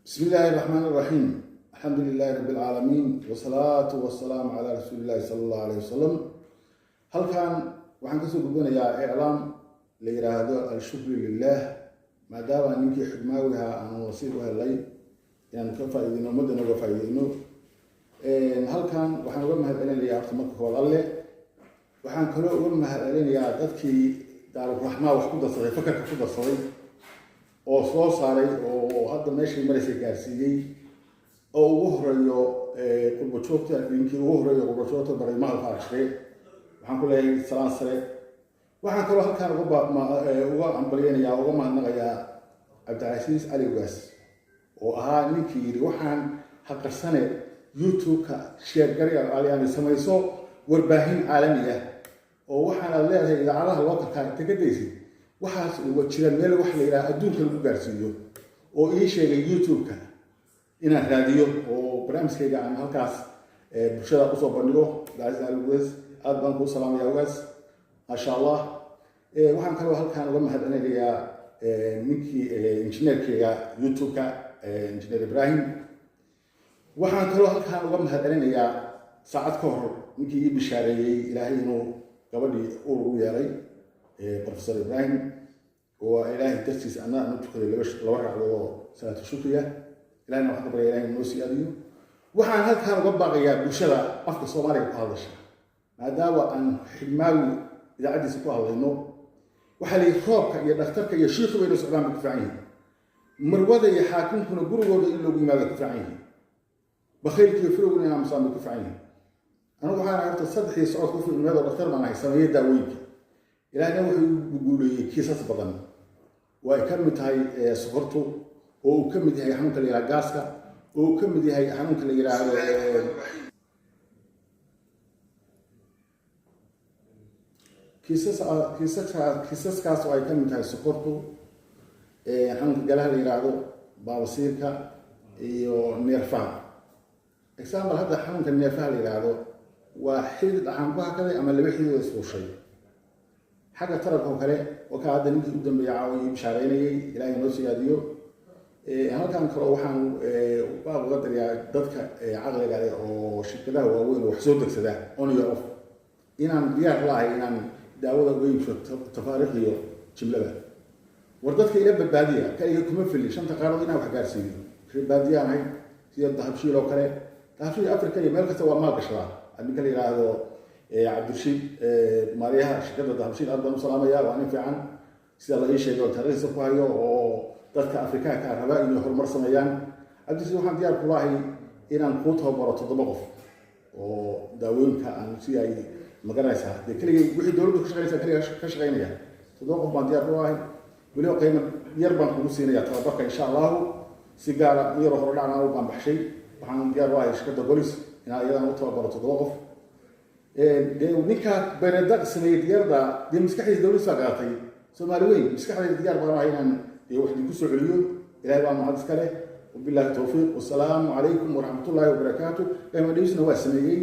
بسم الله الرحمن الرحيم، الحمد لله رب العالمين، والصلاة والسلام على رسول الله صلى الله عليه وسلم. Halkan waxaan kasoo gudbanayaa iclaam la yiraahdo "Alshukru lilah". Maadaama ninkii xugmaawiha aanu nasiib u helay inaan ka faaideyno, ummaddana uga faaideyno, halkan waxaan uga mahad celinayaa horta marka koowaad Alle. Waxaan kaloo uga mahad celinayaa dadkii Daaruraxmaa wax ku darsaday, fakarka ku darsaday oo soo saaray oo hadda meeshay maraysay gaarsiiyey, oo ugu horeeyo qurbajoogta, ninkii ugu horeeyo qurbajoogta baray, Faarax Shire. Waxaan ku leeyahay salaan sare. Waxaan kaloo halkaan uga hambalyeynayaa, uga mahadnaqayaa Cabdicasiis Cali Ugaas, oo ahaa ninkii yidhi waxaan haqarsane YouTube-ka sheergarya yani samayso warbaahin caalami ah, oo waxaanaad leedahay idaacadaha loo karkaa inta ka daysid, waxaas uga jira meel wax la yidhaha adduunka lagu gaarsiiyo, oo ii sheegay YouTube-ka inaan raadiyo oo barnaamijkayga aan halkaas bulshada usoo bandhigo. Cabdicasiis Cali Ugaas, aad baan kuu salaamaya, Ugaas, maasha Allah. Waxaan kaloo halkaan uga mahad celinayaa ninkii injineerkayga YouTube-ka, Injineer Ibrahim. Waxaan kaloo halkaan uga mahad celinayaa saacad ka hor ninkii ii bishaareeyey Ilaahay inuu gabadhii uur u yeelay, Professor Ibrahim, oo Ilaahay dartiis anna aan u tukaday laba ragcadood oo salaatu shukriya. Ilahina waxaan ka barya Ilahay inuu noo siyaadiyo. Waxaan halkaan uga baaqayaa bulshada afka Soomaaliga ku hadasha, maadaama aan Xigmaawi idaacaddiisa ku hadlayno. Waxaa la yidhi roobka iyo dhakhtarka iyo shiikhu bayna socdaan bay ku fiican yihiin, marwada iyo xaakimkuna gurigooda in loogu yimaado ku fiican yihiin, bakhaylka iyo firowguna in aamusaan bay ku fiican yihiin. Anigu waxaan horta saddexdii socod ku fiicneed oo dhakhtar baan ahay, sameeye daawooyinka. Ilaahna wuxuu guuleeyey kiisas badan oo ay ka mid tahay sokortu, oo uu ka mid yahay xanuunka la yidhaha gaaska, oo uu ka mid yahay xanuunka la yidhaahdo kiisaskaas, oo ay ka mid tahay sokortu, xanuunka galaha la yidhaahdo, baabasiirka iyo neerfaha. Example, hadda xanuunka neerfaha la yidhaahdo waa xidid dhaxaan ku hakaday ama laba xidid oo isfuushay. Xagga taranka oo kale oo ka hadda ninkii u dambeeyay caawa ii bishaareynayay, Ilaahay noo siyaadiyo. Halkan kaloo waxaan baaq uga darayaa dadka caqliga leh oo shirkadaha waaweyn oo wax soo degsada, on iyo off, inaan diyaar la ahay inaan daawada uga iibsho tafaariikh iyo jimlada. War dadka ila badbaadiya, kaliga kuma filin shanta qaaradood inaan wax gaarsiiyo. Reer baadiyaan ahay, sida Dahabshiil oo kale. Dahabshiil Africa iyo meel kasta waa maal gashadaa. Ninka la yidhaahdo Cabdirashiid, maaryaha shirkadda Dahabshiil, aad baan u salaamaya. Waa nin fiican sida la ii sheegay oo taariikhdiisa ku hayo, oo dadka Afrikaanka raba inay horumar sameeyaan. Cabdirashiid, waxaan diyaar kula ahay inaan kuu tababaro toddoba qof oo daawooyinka aan si ay magaranaysaa. Dee keligay wixii dowladdu ka shaqeynaysa keliga ka shaqeynaya, toddoba qof baan diyaar kula ahay. Weliba qiimo yar baan kugu siinaya tababarka, insha Allahu. Si gaara yaroo hore dhacna u baan baxshay. Waxaan diyaar u ahay shirkadda Golis inaan iyadana u tababaro toddoba qof. Dee ninkaa bereeda sameeyey diyaarda, dee maskaxdiisa dowladdiisa qaatay. Soomaali weyn, maskaxdayda diyaar baan ahay inaan dee wax idinku soo celiyo. Ilahay baa mahad iska leh. Wabillahi towfiiq, wasalaamu calaykum waraxmatullaahi wabarakaatu. Qiimo dhimisna waa sameeyey.